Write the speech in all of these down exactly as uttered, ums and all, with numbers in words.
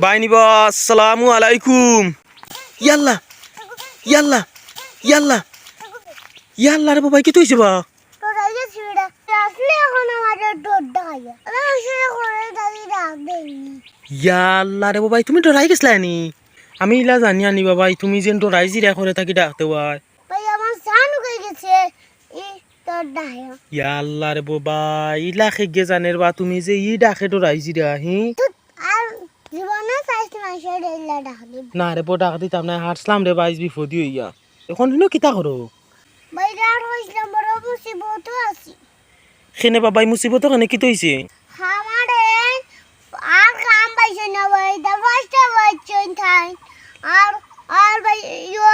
বাইনি বা, আসসালামু আলাইকুম। ইয়াল্লা, ইয়াল্লা, ইয়াল্লা, ইয়াল্লা রে বাবা, কিতা অইছে বা? তোর আগে ছিড়া। আসলে এখন আমারে ডর দেখাইয়া। আমি আসলে করে থাকি ডাক দেইনি। ইয়াল্লা রে বাবা, তুমি ডরাই গেছলায় নি? আমি ইলা জানি আনি বাবা, তুমি যেন ডরাই জিরা করে থাকি ডাক দেওয়ায়। ভাই, আমার জান উগি গেছে। ই তোর ডাকে। ইয়াল্লা রে বাবা, ইলা খেগে জানের বা তুমি যে ই ডাকে ডরাই জিরা, হি? আর জীবনে চাইছি মানুষের ইলা ডাক দিব। না রে বা, ডাক দিতাম না, হারছলাম রে বা, আইজ বিপদি অইয়া। এখন ইনো কিতা করো? বাইরে আর কইছিলাম, বড় মুসিবতো আছি। কেনে বাবা, ই মুসিবতো কেনে, কিতা অইছে? আমারে আর কাম পাইছে না ভাই, দা পাঁচটা বাচ্চা থাই। আর, আর ভাই, ইয়ো,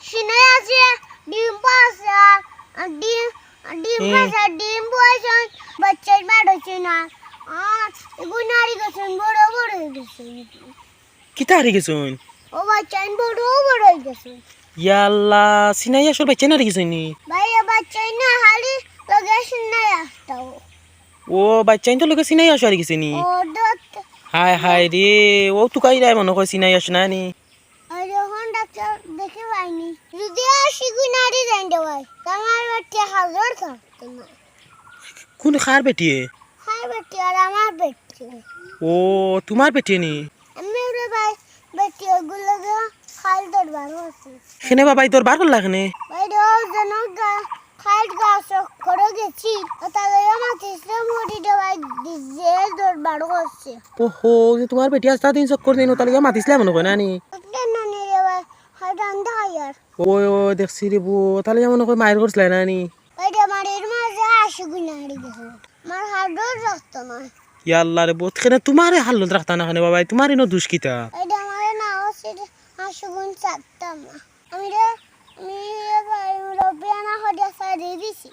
সিনাই আছে, ডিম পারছে, আর, আর ডিম, আর ডিম হুম। পারছে, আর ডিম পারছে, বাচ্চা বার অইছে না। আর এগুন হারি গেছইন, বড় বড় অই গেছইন। কিতা হারি গেছইন? ও বাচ্চাইন বড় বড় অই গেছইন। ইয়াল্লা, সিনাই আসল বাচ্চাইন হারি গেছইন নি? ভাই, ও বাচ্চাইন না, খালি লগে সিনাই আসতাও। ও বাচ্চাইন তো লগে সিনাই আসল হারি গেছে নি? ও দত। হায় হায় রে, ও তুকাইরায় মনো কয় সিনাই আসল না নি? আর এখন ডাক্তার দেখে পাইনি। যদি আসি গুনারি যাইন দে ভাই, আমার বেটি হাজার থাকতো না। কোন, কার বেটিয়ে? কার বেটি আর আমার বেটি। ও, তুমার বেটিয়ে নি? আমি রে ভাই, বেটি ওগুলো গিয়া খাল দরবার হচ্ছে। কেনে বাবা, ই দরবার করলা কেনে? ভাই রে, ও যেন গা-, খাল গাছ করে গেছি, ও তাহলে আমার তিসরে মুড়ি দে ভাই, যে দরবার করছে। ওহো, যে তুমার বেটি আস্তা দিন চক্কর দিন, ও তাহলে মাতিছলা মনো কয় না নি? কেন নি রে ভাই, হয় রান্দা হয় আর। ও, ও, দেখছি রে বো, তাহলে মনো কয় মাইর করছলা না নি? ওই যে আমার এর মাঝে আশি গুণ হারি গেছে। আমার হাড়ও রক্ত নয়। ইয়া আল্লাহ রে বো, কেনে তুমারে হালত রাখতা না কেনে বাবা? তুমার ইনো দুষ কিতা? ওই যে আমার না হচ্ছে আশি গুণ ছাড়তাম না। আমি রে, আমি রে ভাই, মুরব্বিয়ানা হরিয়া ছাড়ি দিছি।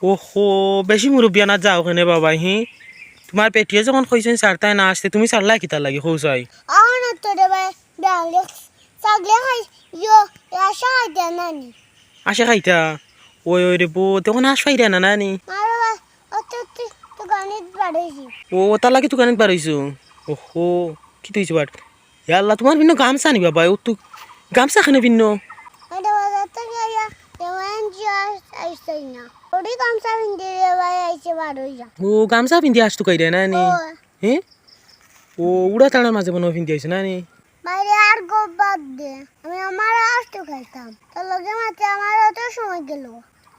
ওহো, বেশি মুরব্বিয়ানা যাও কেনে বাবা, হি? তুমার বেটিয়ে যখন কইছইন ছাড়তায় না আসতে, তুমি ছাড়লায় কিতার লাগি, কও চাই? আহ, না তো রে ভাই, ডাইরেক্ট ছাগলে খাই, ইয়ো, আশা খাইতা না নি। আশা খাইতা? ওই, ওই রে বো, তখন আশ পাইরা না, না নি? মারো বা, অত তুই দোকানিত বাড়াইছি। ও, তার লাগি দোকানিত বাড়াইছো? ওহো, কিতা অইছে বাট? ইয়া আল্লাহ, তুমার ভিন্ন গামছা নি বাবা, ও তো গামছা কেনে ভিন্ন? এটা বাজার থেকে আইয়া, এমন যে আস-, আইসই না। ওরই গামছা পিন্দি রে ভাই আইছে বারোইয়া। ও, গামছা পিন্দি আশ তুকাইরা না নি? ও। হে? ও, উড়া তাড়ার মাঝে মনো পিন্দি আইছে না নি? বাইরে আর গো বাদ দে, আমি আমার আশ তুকাইতাম, তোর লগে মাতে আমার অত সময় গেল।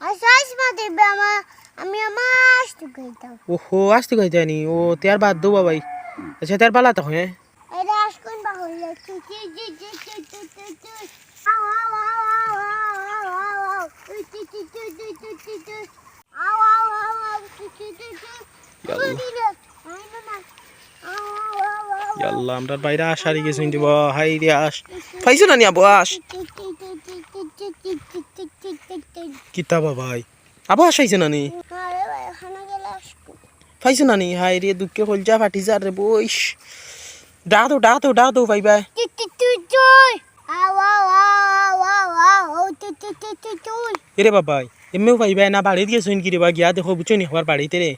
আচ্ছা, আইস মাতে বে আমার, আমি আমার আশ তুকাইতাম। ওহো, আশ তুকাইতা নি? ও, তে আর বাদ দেও বাবাই। আচ্ছা, তে আর বালা তো, হ্যাঁ? এটা আশ কোন বাহুল্য? চু, চু, চু। আও, আও, আও। উই, চু, চু, চু। আও, আও, আও, আও। চু, চু, চু, চু। ইয়াল্লা। আই, না, না। আও, আও, আও, আও, আও। ইয়াল্লা, আমরার বাইরে আশ হারি গেছে কিন্তু বাবা, হায় রে আশ। পাইছো না নি আবু আশ? চু, চু, চু, চু। কিতা বাবাই? আবু আশ পাইছো না নি? আরে ভাই, ওখানে গেলে আশ পাইছো না নি? হায় রে, দুঃখে কলজা ফাটি যার রে বইস। ডাক দেও, ডাক দেও, ডাক দেও, পাইবায়। টি, টি, টি, টি। আও, আও, আও। ও, টি, টি, টি, টি, টি। এরে বাবাই, এমনেও পাইবায় না, বাড়িত গেছইন কি রে বা, গিয়া দেখো, বুঝছো নি, আবার বাড়িতে রে।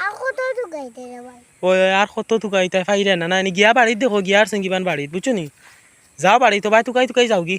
আর কত তুকাইতে রে ভাই? ওই, ওই, আর কত তুকাইতায়, পাইরা না, না, নি গিয়া বাড়িত দেখো, গিয়া আর সঙ্গীবান বাড়িত, বুঝছো নি? যাও বাড়িত, বাই তুকাই তুকাই যাওগি।